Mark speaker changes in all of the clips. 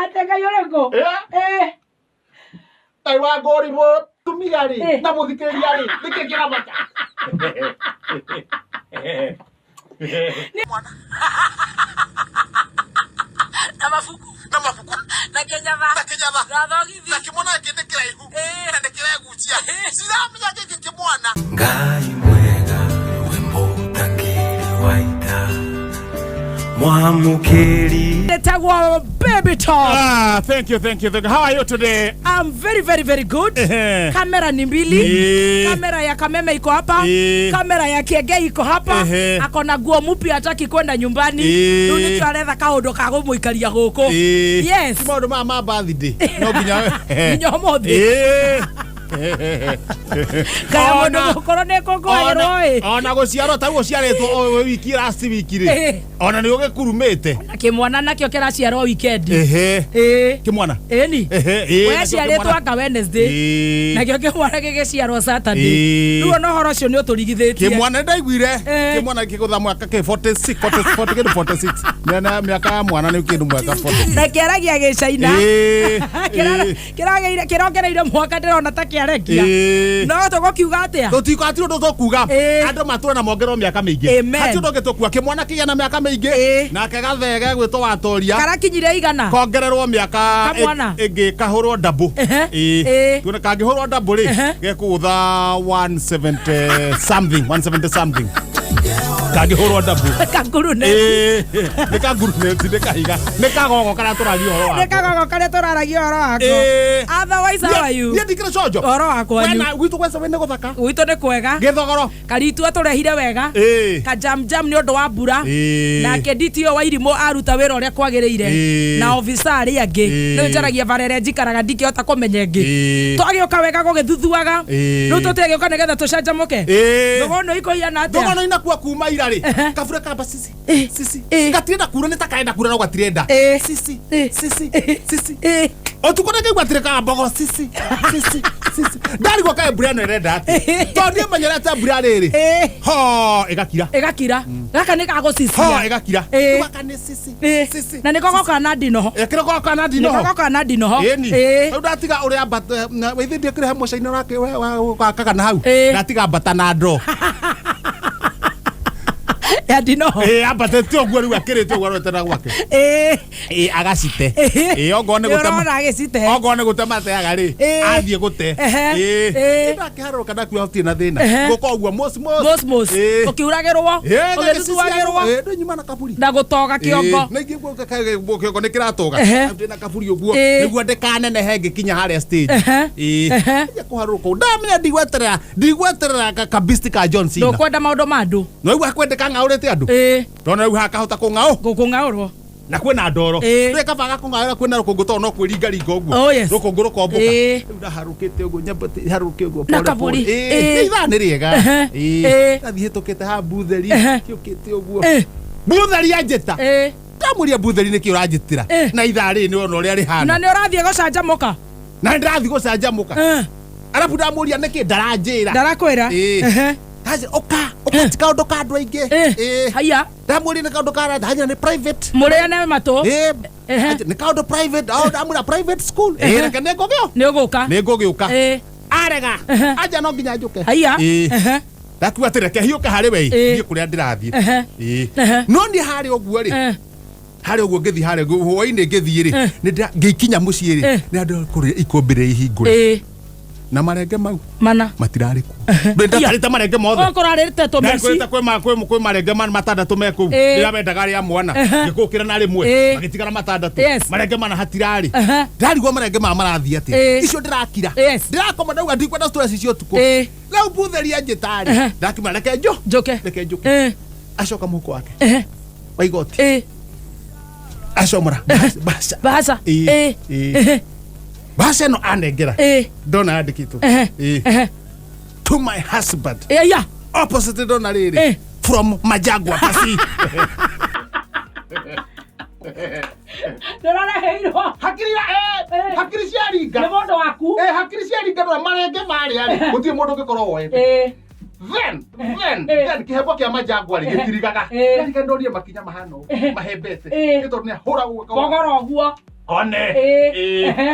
Speaker 1: Atĩ Ngai ũrĩkũ?
Speaker 2: Eh?
Speaker 1: Eh,
Speaker 2: Ngai wa ngũrimũ tumia rĩ
Speaker 1: Eh.
Speaker 2: na mũthikĩrĩria rĩ nĩkĩ kĩramata?
Speaker 1: Na mabuku.
Speaker 3: Na mabuku.
Speaker 1: Na kĩnyatha.
Speaker 3: Na kĩnyatha.
Speaker 1: Na thogithi.
Speaker 3: Na kĩmwana gĩkĩ nĩ kĩraihu.
Speaker 1: Eh.
Speaker 3: Na nĩ kĩregucia. Ciramenya gĩkĩ kĩmwana.
Speaker 4: Ngai mwega we mũtangĩri wa ita mwamũkĩri.
Speaker 1: Nĩtagwo Baby Top.
Speaker 2: Ah, thank you, thank you, thank you. How are you today?
Speaker 1: I'm very very very good.
Speaker 2: Ehe.
Speaker 1: Kamera ni mbili.
Speaker 2: Eh.
Speaker 1: Kamera ya Kameme iko hapa.
Speaker 2: Eh.
Speaker 1: Kamera ya Kienge iko hapa.
Speaker 2: Ehe.
Speaker 1: Akona nguo mpya hataki kwenda nyumbani.
Speaker 2: Eh.
Speaker 1: Rĩu nĩkĩo aretha kaũndũ ka gũmũikaria gũkũ.
Speaker 2: Eh.
Speaker 1: Yes.
Speaker 2: Ti maũndũ maya ma birthday no nginya
Speaker 1: Nginya ũmũthĩ.
Speaker 2: Eh.
Speaker 1: Kaya mũndũ
Speaker 2: Ona-
Speaker 1: mũkũrũ nĩ kũngũagĩrwo ĩ.
Speaker 2: Ona gũciarwo ta gũciarĩtwo o wiki last week rĩ
Speaker 1: Eh.
Speaker 2: ona nĩ ũgĩkurumĩte.
Speaker 1: Na kĩmwana nakĩo kĩraciarwo weekend.
Speaker 2: Ehe.
Speaker 1: Ĩ.
Speaker 2: Kĩmwana.
Speaker 1: Ĩni.
Speaker 2: Ehe, ĩ,
Speaker 1: We
Speaker 2: nakĩo
Speaker 1: aciarĩtwo
Speaker 2: kĩmwana.
Speaker 1: anga Wednesday.
Speaker 2: Ĩ.
Speaker 1: Nakĩo kĩmwana gĩgĩciarwo Saturday.
Speaker 2: Ĩ.
Speaker 1: Rĩu ona ũhoro ũcio nĩ ũtũrigithĩtie.
Speaker 2: Kĩmwana nĩ ndaiguire
Speaker 1: Eh.
Speaker 2: kĩmwana gĩkĩgũtha mwaka kĩ 46 40 40 kĩndũ 46 Mĩana- mĩaka ya mwana nĩ kĩndũ mwaka 46.
Speaker 1: Na kĩaragia gĩcaina.
Speaker 2: Ĩ, ĩ.
Speaker 1: Kĩrongereire mwaka ndĩrona ta kĩarekia.
Speaker 2: Ĩ.
Speaker 1: No tũgũkiuga atĩa?
Speaker 2: Tũtiko hatirĩ ũndũ tũkuga.
Speaker 1: Ĩ.
Speaker 2: Andũ matũre na mongerwo mĩaka mĩingĩ.
Speaker 1: Amen.
Speaker 2: Hatirĩ ũndũ ũngĩ tũkuga. Kĩmwana kĩgĩa na mĩaka mĩingĩ.
Speaker 1: Ĩ.
Speaker 2: Nake gathee gegwĩtwo watoria
Speaker 1: Karakinyire igana.
Speaker 2: kongererwo mĩaka
Speaker 1: Kamwana.
Speaker 2: ĩngĩ kahũrwo ndabũ.
Speaker 1: Ehe.
Speaker 2: Ĩ.
Speaker 1: Ĩ.
Speaker 2: Tuone kangĩhũrwo ndabũ rĩ
Speaker 1: Ehe.
Speaker 2: gekũgũtha 170 something, 170 something kangĩhũrwo ndabũ.
Speaker 1: Kangurune.
Speaker 2: Ĩ, nĩ kanguruneti nĩ kahiga nĩ kagogo karĩa tũraria ũhoro
Speaker 1: Nĩ
Speaker 2: wako.
Speaker 1: kagogo karĩa tũraragia ũhoro wako.
Speaker 2: Ĩ.
Speaker 1: Otherwise how are you?
Speaker 2: Niĩ ndikĩrĩ conjo.
Speaker 1: Ũhoro wa kwanyu.
Speaker 2: Wena gwitũ gweca wĩnĩ gũthaka.
Speaker 1: Gwitũ nĩ kwega.
Speaker 2: Gĩthogoro.
Speaker 1: Karitua tũrehire wega.
Speaker 2: Ĩ.
Speaker 1: Kajam jam nĩ ũndũ wa mbura.
Speaker 2: Ĩ.
Speaker 1: Nake DTO wa irimũ aruta wĩra ũrĩa kwagĩrĩire.
Speaker 2: Ĩ.
Speaker 1: Na ofisa arĩa angĩ.
Speaker 2: Ĩ.
Speaker 1: Nĩ njaragia bara ĩrĩa njikaraga ndingĩhota kũmenya ĩngĩ.
Speaker 2: Ĩ.
Speaker 1: Twagĩũka wega gũgĩthuthuaga.
Speaker 2: Ĩ.
Speaker 1: Rĩu tũtigĩũka nĩgetha tũcanjamũke.
Speaker 2: Ĩ.
Speaker 1: Thũgũnũ ikũhiana atĩa?
Speaker 2: Thũgũnũ inakua kuma ira rĩ
Speaker 1: Ehe.
Speaker 2: kabura kamba sisi
Speaker 1: Ĩ.
Speaker 2: sisi
Speaker 1: Ĩ.
Speaker 2: gatirenda kura nĩ ta karenda kura no gatirenda
Speaker 1: Ĩ.
Speaker 2: sisi
Speaker 1: Ĩ.
Speaker 2: sisi
Speaker 1: Ĩ.
Speaker 2: sisi
Speaker 1: Ĩ.
Speaker 2: ũtukũ nĩ ngaigua atĩrĩ ka mbogo sisi sisi sisi ndarigwo kaĩ mbura ĩno ĩrenda atĩ tondũ niĩ menyerete mbura rĩrĩ
Speaker 1: Ĩ.
Speaker 2: ho ĩgakira
Speaker 1: Ĩgakira. Gaka nĩ
Speaker 2: ho
Speaker 1: gagũcisia.
Speaker 2: ĩgakira
Speaker 1: Ĩ.
Speaker 2: Rĩu gaka nĩ sisi
Speaker 1: Ĩ.
Speaker 2: sisi
Speaker 1: Na nĩko goka na ndinoho.
Speaker 2: ĩkĩrĩ goka na
Speaker 1: Nĩko
Speaker 2: ndinoho
Speaker 1: goka na ndinoho.
Speaker 2: ĩni
Speaker 1: Ĩ.
Speaker 2: rĩu ndatiga ũrĩa mbata wĩthĩ ndiĩkĩre he mũcaina wakaga na hau
Speaker 1: Ĩ.
Speaker 2: ndatiga mbata na ndoo.
Speaker 1: Ya ndinoho.
Speaker 2: Ĩ ambatĩte ũguo rĩu akĩrĩte ũguo arorete na gwake.
Speaker 1: Ĩ.
Speaker 2: Ĩ agacite. Ĩ ongorwo nĩ gũtema
Speaker 1: Nĩũrona agĩcite.
Speaker 2: ongorwo nĩ gũtema ateaga rĩ
Speaker 1: Ĩ.
Speaker 2: athiĩ gũte.
Speaker 1: Ehe.
Speaker 2: Ĩ
Speaker 1: Ĩ.
Speaker 2: ndakĩharũrũka ndakuo hatirĩ na thĩna.
Speaker 1: Ehe.
Speaker 2: Gũka ũguo mos mos.
Speaker 1: Mos mos.
Speaker 2: Ĩ.
Speaker 1: Ũkiuragĩrwo.
Speaker 2: Ĩ,
Speaker 1: Ũgĩthuthuagĩrwo.
Speaker 2: Ĩ ndũnyuma na kaburi.
Speaker 1: Na gũtoga kĩongo.
Speaker 2: Ĩ, na ingĩ kĩongo nĩ kĩratoga.
Speaker 1: Ehe.
Speaker 2: Ndĩ na kaburi ũguo
Speaker 1: Ĩ.
Speaker 2: nĩguo ndĩkanenehe ngĩkinya harĩa stage.
Speaker 1: Ehe.
Speaker 2: Ĩ.
Speaker 1: Ehe.
Speaker 2: Nja kũharũrũka ũguo. Ndamenya ndigweterera ndigweterera kabisti ka John Cena.
Speaker 1: Ndũkwenda maũndũ ma andũ.
Speaker 2: No rĩu hakwendeka ng'aũrĩte andũ.
Speaker 1: Ĩ.
Speaker 2: Ndona rĩu hakahota kũng'aũ
Speaker 1: Gũkũng'aũrwo.
Speaker 2: Na kwĩna ndoro.
Speaker 1: Ĩ.
Speaker 2: Rĩ kaba gakũng'aũra kwĩna rũkũngũ tondũ no kwĩringaringa ũguo.
Speaker 1: Oh, yes.
Speaker 2: Rũkũngũ rũkombũka.
Speaker 1: Ĩ.
Speaker 2: Rĩu ndaharũkĩte ũguo nyambate harũke ũguo
Speaker 1: Na
Speaker 2: pole
Speaker 1: kaburi.
Speaker 2: pole.
Speaker 1: Ĩ.
Speaker 2: Ĩ. Ithaa nĩ rĩega.
Speaker 1: Ehe.
Speaker 2: Ĩ.
Speaker 1: Ĩ.
Speaker 2: Ndathiĩ hĩtũkĩte ha butheri.
Speaker 1: Ehe.
Speaker 2: Kĩũkĩte ũguo.
Speaker 1: Ĩ.
Speaker 2: Butheri anjĩta.
Speaker 1: Ĩ.
Speaker 2: Ndamũria butheri nĩkĩ ũranjĩtĩra.
Speaker 1: Ĩ.
Speaker 2: Na ithaa rĩrĩ nĩ wona ũrĩa
Speaker 1: Na
Speaker 2: rĩhana.
Speaker 1: nĩ ũrathiĩ gũcanjamũka.
Speaker 2: Na nĩndĩrathiĩ gũcanjamũka.
Speaker 1: Eh.
Speaker 2: Arabu ndamũria nĩkĩ ndaranjĩra.
Speaker 1: Ndarakwĩra.
Speaker 2: Ĩ.
Speaker 1: Ehe.
Speaker 2: Ndanjĩra, ũka ũka ti kaũndũ ka andũ aingĩ.
Speaker 1: Ĩ.
Speaker 2: Ĩ.
Speaker 1: Haiya.
Speaker 2: Ndamũria nĩ kaũndũ ka ndanjĩra nĩ private.
Speaker 1: Mũrĩane matũ.
Speaker 2: Ĩ.
Speaker 1: Ehe.
Speaker 2: Nĩ kaũndũ private. Oh, ndamwĩra private school. Ĩ, reke nĩngũgĩo.
Speaker 1: Nĩ ũgũka.
Speaker 2: Nĩngũgĩũka.
Speaker 1: Ĩ.
Speaker 2: Arega.
Speaker 1: Ehe.
Speaker 2: Anja no nginya njũke.
Speaker 1: Haiya.
Speaker 2: Ĩ.
Speaker 1: Ehe.
Speaker 2: Ndakiuga atĩ reke hiũke harĩ we
Speaker 1: Ĩ.
Speaker 2: thiĩ kũrĩa ndĩrathiĩ.
Speaker 1: Ehe.
Speaker 2: Ĩ.
Speaker 1: Ehe.
Speaker 2: No niĩ harĩa ũguo rĩ
Speaker 1: Eh.
Speaker 2: harĩa ũguo ngĩthiĩ harĩa ũguo hwainĩ ngĩthiĩ rĩ
Speaker 1: Eh.
Speaker 2: nĩ ngĩkinya mũciĩ rĩ
Speaker 1: Eh.
Speaker 2: nĩ andũ kũrĩa ikũmbĩ rĩrĩa ihingũre
Speaker 1: Ĩ.
Speaker 2: na marenge mau
Speaker 1: Mana.
Speaker 2: matirarĩ kuo. Ndatarĩte marenge mothe.
Speaker 1: Ũkũrarĩte tũmĩci.
Speaker 2: Ndakwĩrĩte kwĩ marenge matandatũ me kũu
Speaker 1: Ĩ.
Speaker 2: rĩrĩa wendaga rĩa mwana
Speaker 1: Ehe.
Speaker 2: ngĩkũkĩra na rĩmwe
Speaker 1: Ĩ.
Speaker 2: magĩtigara matandatũ
Speaker 1: Yes.
Speaker 2: marenge mana hatirarĩ
Speaker 1: Ehe.
Speaker 2: ndarigwo marenge maya marathiĩ atĩa
Speaker 1: Ĩ.
Speaker 2: icio ndĩrakira
Speaker 1: Yes.
Speaker 2: ndĩrakoma ndauga ndikwenda stress icio ũtukũ
Speaker 1: Ĩ.
Speaker 2: rĩu butheri anjĩtarĩ
Speaker 1: Ehe.
Speaker 2: ndakiuma reke njũ
Speaker 1: Njũke.
Speaker 2: reke njũke
Speaker 1: Ĩ.
Speaker 2: acoka mũhuko wake
Speaker 1: Ehe.
Speaker 2: wa igoti
Speaker 1: Ĩ.
Speaker 2: acomora baca
Speaker 1: Baca.
Speaker 2: Ĩ.
Speaker 1: Ĩ.
Speaker 2: Ĩ.
Speaker 1: Ehe.
Speaker 2: baca ĩno anengera
Speaker 1: Ĩ.
Speaker 2: ndona yandĩkĩtwo
Speaker 1: Ehe.
Speaker 2: Ĩ.
Speaker 1: Ehe.
Speaker 2: To my husband
Speaker 1: Ĩ, aya.
Speaker 2: opposite ndona rĩrĩ
Speaker 1: Ĩ.
Speaker 2: from Majagua Pasi.
Speaker 1: Ndĩrareheirwo.
Speaker 2: Hakiri
Speaker 1: Eh.
Speaker 2: hakiri ciaringa
Speaker 1: Nĩ mũndũ waku.
Speaker 2: Eh, hakiri ciaringa ndona marenge marĩa rĩ gũtirĩ mũndũ ũngĩkorwo woete.
Speaker 1: Ĩ.
Speaker 2: Then then kĩhembo kĩa Majangwa rĩ gĩtirigaga. Ndarika ndorie makinya mahana ũguo mahembete. Nĩ tondũ nĩ ahũragwo
Speaker 1: Bogoro ũguo.
Speaker 2: One.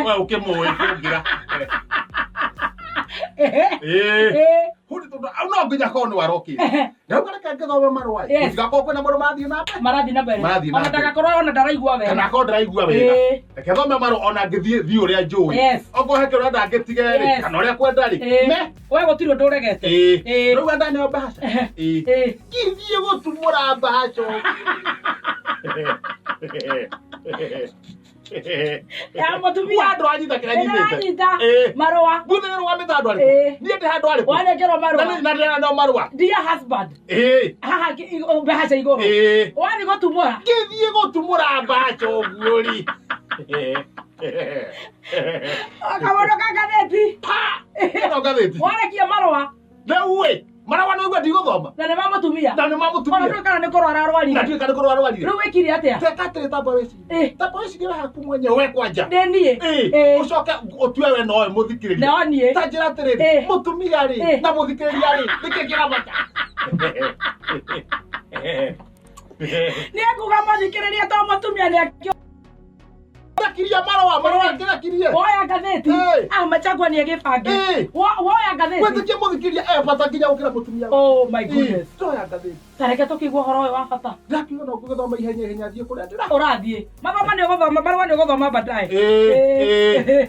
Speaker 2: We ũkĩmũĩ kũngira. Hũri tondũ no nginya korwo nĩ warokire. Ndauga reke ngĩthome marũa ĩ. Gũtigakorwo kwĩna mũndũ marathiĩ na mbere.
Speaker 1: Marathiĩ na mbere.
Speaker 2: Marathiĩ na
Speaker 1: Ona
Speaker 2: mbere.
Speaker 1: ndagakorwo ona ndaraigua wega.
Speaker 2: Kana akorwo ndaraigua wega. Reke thome marũa ona ngĩthiĩ thiĩ ũrĩa njũĩ. Okorwo he kĩrĩa ndangĩtige rĩ kana ũrĩa kwenda rĩ. Me.
Speaker 1: We gũtirĩ ũndũ ũregete.
Speaker 2: Rĩu ndaneo mbahaca. Ngĩthiĩ gũtumũra mbahaca ũguo.
Speaker 1: Ya mũtumia.
Speaker 2: Wa ndũranyita kĩrĩa nyitĩte.
Speaker 1: Ndĩranyita. Marũa.
Speaker 2: Mũthenya wa mĩta andũ arĩkũ? Niĩ ndĩ handũ arĩkũ?
Speaker 1: Wanengerwo marũa.
Speaker 2: Na ndĩraneo marũa.
Speaker 1: Dear husband. Haha mbahaca igũrũ. Wathiĩ gũtumũra.
Speaker 2: Ngĩthiĩ gũtumũra mbahaca ũguo rĩ.
Speaker 1: Kaũndũ ka ngathĩti.
Speaker 2: Ĩno ngathĩti.
Speaker 1: Warekia marũa.
Speaker 2: Rĩu ĩ marũa nĩ ũigua ndigũthoma.
Speaker 1: Na nĩ ma mũtumia.
Speaker 2: Na nĩ ma mũtumia.
Speaker 1: Ona ndũĩ kana nĩ kũrwara arwarire.
Speaker 2: Na ndũĩ kana nĩ kũrwara arwarire.
Speaker 1: Rĩu wĩkire atĩa?
Speaker 2: Teka atĩrĩ tamba wĩcirie. Tamba wĩcirie we haku mwenyewe we kwanja.
Speaker 1: Ndĩ niĩ.
Speaker 2: Ũcoke ũtue we nowe mũthikĩrĩria.
Speaker 1: No niĩ.
Speaker 2: Ta njĩra atĩrĩrĩ mũtumia rĩ na mũthikĩrĩria rĩ nĩkĩ kĩrabata?
Speaker 1: Nĩ ekuga mũthikĩrĩria to mũtumia nĩ akĩo.
Speaker 2: Ndakirie marũa marũa ngĩrakirie.
Speaker 1: Woya ngathĩti. Ah, Machagua nĩ agĩbange. Woya ngathĩti.
Speaker 2: Wĩtĩkie mũthikĩrĩria e bata nginya gũkĩra mũtumia.
Speaker 1: Oh my goodness.
Speaker 2: Ndoya ngathĩti.
Speaker 1: Ta reke tũkĩigua ũhoro ũyũ wa bata.
Speaker 2: Ndakiuga no ngũgĩthoma ihenya ihenya thiĩ kũrĩa ndĩra.
Speaker 1: Ũrathiĩ. Mathoma nĩ ũgũthoma, marũa nĩ ũgũthoma baadaye.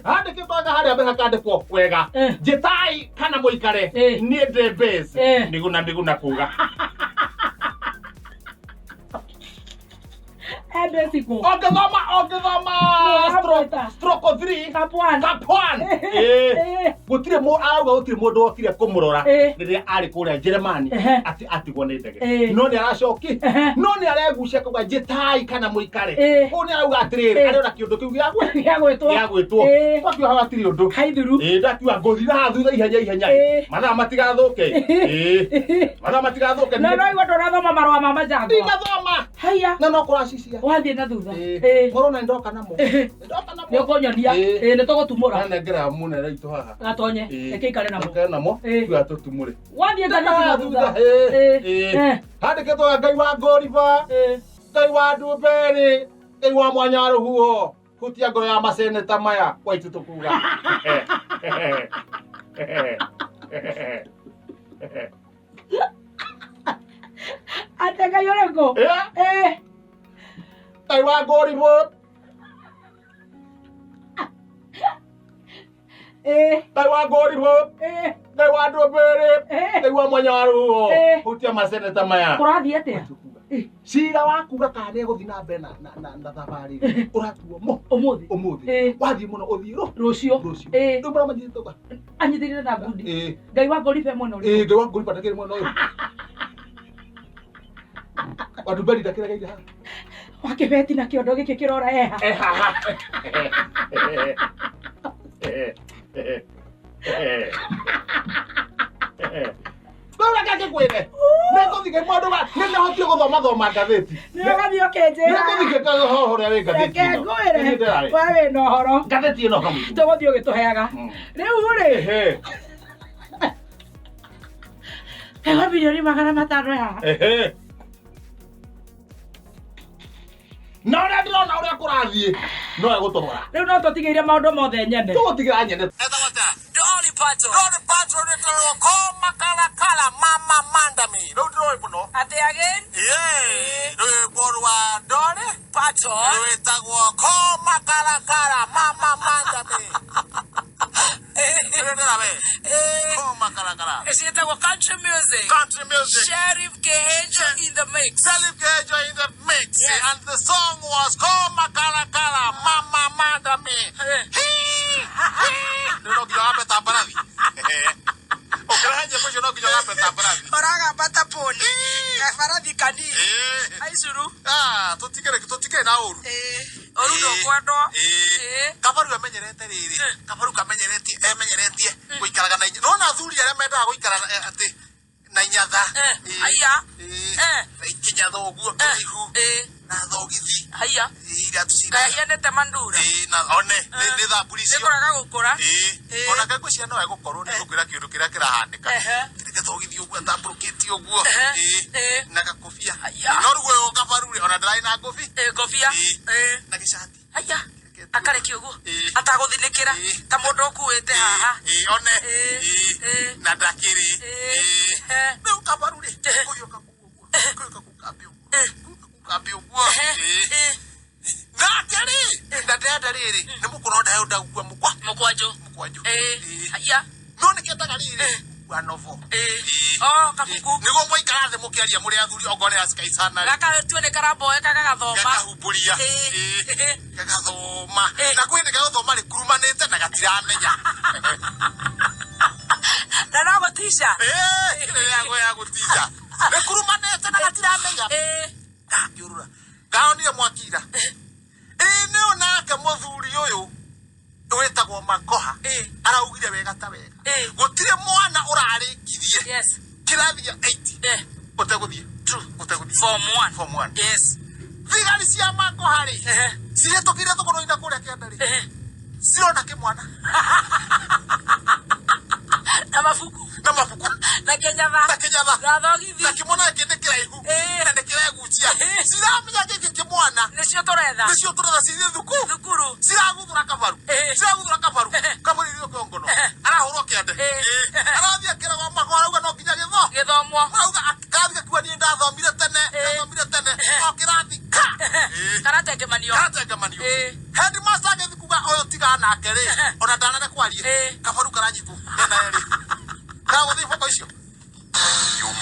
Speaker 2: Handĩkĩtwo wega harĩa mbere hakandĩkwo wega. Njĩtai kana mũikare. Niĩ ndĩ base. Miguna Miguna kuga. Ũngĩthoma stroke 3
Speaker 1: Cap 1.
Speaker 2: Cap 1. Gũtirĩ arauga gũtirĩ mũndũ wokire kũmũrora rĩrĩa arĩ kũrĩa Jeremani atĩ atigwo nĩ ndege. No nĩ aracoki. No nĩ aregucia kuga njĩtai kana mũikare. Kũu nĩ arauga atĩrĩrĩ arĩ ona kĩũndũ kĩu gĩa
Speaker 1: gwĩtwo.
Speaker 2: Gĩa gwĩtwo. Twakiuga haha hatirĩ ũndũ.
Speaker 1: Haithuru.
Speaker 2: Ndakiuga ngũthiĩ haha thutha ihenya ihenya. Mathaa matigathũke. Mathaa matigathũke.
Speaker 1: No no igua ndũrathoma marũa ma Majangwa.
Speaker 2: Ndingathoma.
Speaker 1: Haiya.
Speaker 2: Na no kũracicia.
Speaker 1: Wathiĩ na thutha.
Speaker 2: Mũrona nĩ ndoka namo.
Speaker 1: Nĩ ũkũnyonia. Nĩ tũgũtumũra.
Speaker 2: Nanengera mũnene witũ haha.
Speaker 1: Gatonye. Reke ikare namo.
Speaker 2: Ikare namo. Tuga tũtumũre.
Speaker 1: Wathiĩ ngathĩti na thutha.
Speaker 2: Handĩkĩtwo Ngai wa Ngũriba. Ngai wa Ndumberi. Ngai wa Mwanya Rũhuho. Hutia ngoro ya maseneta maya kwa itũ tũkuga.
Speaker 1: Ate Ngai ũrĩkũ?
Speaker 2: Ngai wa Ngũribũ. Ngai wa Ngũribũ. Ngai wa Ndumberi. Ngai wa Mwanya wa Rũhuho. Hutia maseneta maya.
Speaker 1: Kũrathiĩ atĩa?
Speaker 2: Cira wa kuga kana nĩ egũthiĩ na mbere na thabarĩ ũratuo mo
Speaker 1: ũmũthĩ
Speaker 2: ũmũthĩ wathiĩ mũno ũthiĩ
Speaker 1: rũciũ
Speaker 2: rũciũ rĩu marĩa manyitĩte ũga
Speaker 1: anyitĩrĩre na ngundi. Ngai wa Ngũriba mwena ũrĩkũ?
Speaker 2: Ngai wa Ngũriba ndakĩrĩ mwena ũyũ. Wa Ndumberi ndakĩregeire haha.
Speaker 1: Wa kĩbeti na kĩondo gĩkĩ kĩrora eha.
Speaker 2: Haha. Rĩu reke ngĩkwĩre. Nĩngũthiĩ mũndũ wa nĩ ndahotire gũthoma thoma ngathĩti.
Speaker 1: Nĩ ũgathiĩ ũkĩnjĩra.
Speaker 2: Nĩngũthiĩ ngĩkaga ũhoro ũrĩa wĩ ngathĩti
Speaker 1: Reke
Speaker 2: ĩno.
Speaker 1: ngwĩre.
Speaker 2: Nĩ ndĩrarĩ.
Speaker 1: We wĩna ũhoro.
Speaker 2: Ngathĩti ĩno kamũitũ.
Speaker 1: Tũgũthiĩ ũgĩtũheaga. Rĩu rĩ. Kaigua mirioni 500 haha.
Speaker 2: Na ũrĩa ndĩrona ũrĩa kũrathiĩ no egũtobora.
Speaker 1: Rĩu no tũtigĩire maũndũ mothe nyene.
Speaker 2: Tũgũtigĩra nyene.
Speaker 3: Dolly Parton. Dolly Parton nĩtũrwo koma karakara mama mandami. Rĩu ndĩroĩ mũno.
Speaker 5: Atĩ again?
Speaker 3: Ĩĩ, rwĩmbo rwa Dolly
Speaker 5: Parton
Speaker 3: rwĩtagwo koma karakara mama mandami. Ndĩrera we. Koma karakara.
Speaker 5: Ciĩtagwo country music.
Speaker 3: Country music.
Speaker 5: Sheriff Kehenjo in the mix.
Speaker 3: Sheriff Kehenjo in the mix. And the song was koma karakara mama mandami. Rĩu no nginya ũgambeta mbarathi. Ũkĩrehe nyĩmbo icio no nginya ũgambeta mbarathi.
Speaker 5: Ũragamba ta poni. Barathi kanini. Aicuru.
Speaker 3: Tũtikĩrĩ na ũru.
Speaker 5: Ũru ndũkwendwo.
Speaker 3: Kabaru amenyerete rĩrĩ. Kabaru kamenyeretie emenyeretie gũikaraga na inya. Nĩwona athuri arĩa mendaga gũikara atĩ na inyatha.
Speaker 5: Haiya.
Speaker 3: Na ikinyatha ũguo kĩraihu. Na thogithi.
Speaker 5: Haiya.
Speaker 3: Iria tucira.
Speaker 5: Kahianĩte mandura.
Speaker 3: Na one nĩ thamburi icio.
Speaker 5: Nĩkũraga gũkũra.
Speaker 3: Ona kaingĩ ciana no egũkorwo nĩ ngũkwĩra kĩũndũ kĩrĩa kĩrahanĩka. Ekĩrĩte thogithi ũguo atambũrũkĩtie ũguo.
Speaker 5: Ehe.
Speaker 3: Ĩĩ. Na gakobia.
Speaker 5: Aya.
Speaker 3: No rĩu ũyũ kabaru rĩ, ona ndararĩ na ngobi.
Speaker 5: Ngobia.
Speaker 3: Ĩĩ. Na gĩcati.
Speaker 5: Aya. Akarekia ũguo.
Speaker 3: Ĩĩ.
Speaker 5: Atagũthinĩkĩra.
Speaker 3: Ĩĩ.
Speaker 5: Ta mũndũ ũkuĩte haha.
Speaker 3: Ĩĩ, one.
Speaker 5: Ĩĩ.
Speaker 3: Ĩĩ.
Speaker 5: Ĩĩ.
Speaker 3: Na ndakĩrĩ.
Speaker 5: Ĩĩ.
Speaker 3: Ĩĩ.
Speaker 5: Ehe.
Speaker 3: Rĩu kabaru rĩ,
Speaker 5: Ehe.
Speaker 3: kũiyũka kũu ũguo. Kũiyũka kũu kambĩ ũguo.
Speaker 5: Ĩĩ.
Speaker 3: Kũiyũka kũu kambĩ ũguo.
Speaker 5: Ehe.
Speaker 3: Ĩĩ.
Speaker 5: Ĩĩ.
Speaker 3: Nake rĩ, na ndĩrenda rĩrĩ, nĩ mũkũro ndahe ndagukua mũkwa.
Speaker 5: Mũkwanjũ.
Speaker 3: Mũkwanjũ.
Speaker 5: Ĩĩ.
Speaker 3: Ĩĩ.
Speaker 5: Aya.
Speaker 3: No nĩkĩendaga rĩrĩ, gũkua novo.
Speaker 5: Ĩĩ.
Speaker 3: Ĩĩ.
Speaker 5: Oh, kabuku.
Speaker 3: Nĩguo mwaikara thĩ mũkĩaria mũrĩ athuri okorwo nĩ acikaicana rĩ.
Speaker 5: Gaka tue nĩ karamboeka gagathoma.
Speaker 3: Gakahumbũria.
Speaker 5: Ĩĩ.
Speaker 3: Ĩĩ. Gagathoma.
Speaker 5: Ĩĩ.
Speaker 3: Na kwĩ hĩndĩ gagũthoma rĩkurumanĩte na gatiramenya.
Speaker 5: Na no gũtica.
Speaker 3: Ĩĩ, kĩrĩa yago ya gũtinda. Rĩkurumanĩte na gatiramenya.
Speaker 5: Ĩĩ.
Speaker 3: Ngakĩũrũra. Ngaonire mwakira. Ĩĩ nĩ nake mũthuri ũyũ wĩtagwo Makoha.
Speaker 5: Ĩĩ.
Speaker 3: Araugire wega ta wega.
Speaker 5: Ĩĩ.
Speaker 3: Gũtirĩ mwana ũrarĩkirie
Speaker 5: Yes.
Speaker 3: kĩrathi gĩa 8
Speaker 5: Eh.
Speaker 3: ũtegũthiĩ. Ũtegũthiĩ.
Speaker 5: Form 1.
Speaker 3: Form 1.
Speaker 5: Yes.
Speaker 3: Thigari cia Makoha rĩ,
Speaker 5: Ehe.
Speaker 3: cihĩtũkĩire thũkũrũ-inĩ kũrĩa kĩanda rĩ,
Speaker 5: Ehe.
Speaker 3: cirona kĩmwana
Speaker 5: Na mabuku.
Speaker 3: na mabuku
Speaker 5: Na kĩnyatha.
Speaker 3: na kĩnyatha
Speaker 5: Na thogithi.
Speaker 3: na kĩmwana gĩkĩ nĩ kĩraihu
Speaker 5: Ĩĩ.
Speaker 3: na nĩ kĩregucia.
Speaker 5: Ĩĩ.
Speaker 3: Ciramenya gĩkĩ kĩmwana
Speaker 5: Nĩcio tũretha.
Speaker 3: nĩcio tũretha cithiĩ thukuru.
Speaker 5: Thukuru.
Speaker 3: Ciraguthũra kabaru.
Speaker 5: Ĩĩ.
Speaker 3: Ciraguthũra kabaru.
Speaker 5: Ehe.
Speaker 3: Kabaru irio kĩongono.
Speaker 5: Ehe.
Speaker 3: Arahũrwo kĩande.
Speaker 5: Ĩĩ.
Speaker 3: Ĩĩ. Arathiĩ akĩragwo Makoha arauga no nginya gĩtho.
Speaker 5: Gĩthomwo.
Speaker 3: Arauga karathi gakiuga niĩ ndathomire tene.
Speaker 5: Ĩĩ.
Speaker 3: Ndathomire tene. O kĩrathi ka. Ĩĩ.
Speaker 5: Karatengemanio.
Speaker 3: Karatengemanio.
Speaker 5: Ĩĩ.
Speaker 3: Headmaster agĩthiĩ kuga ũyũ tiga nake rĩ.
Speaker 5: Ehe.
Speaker 3: Ona ndanare kwaria.
Speaker 5: Ĩĩ.
Speaker 3: Kabaru karanyitwo. Ena erĩ. Karagũthiĩ iboko icio.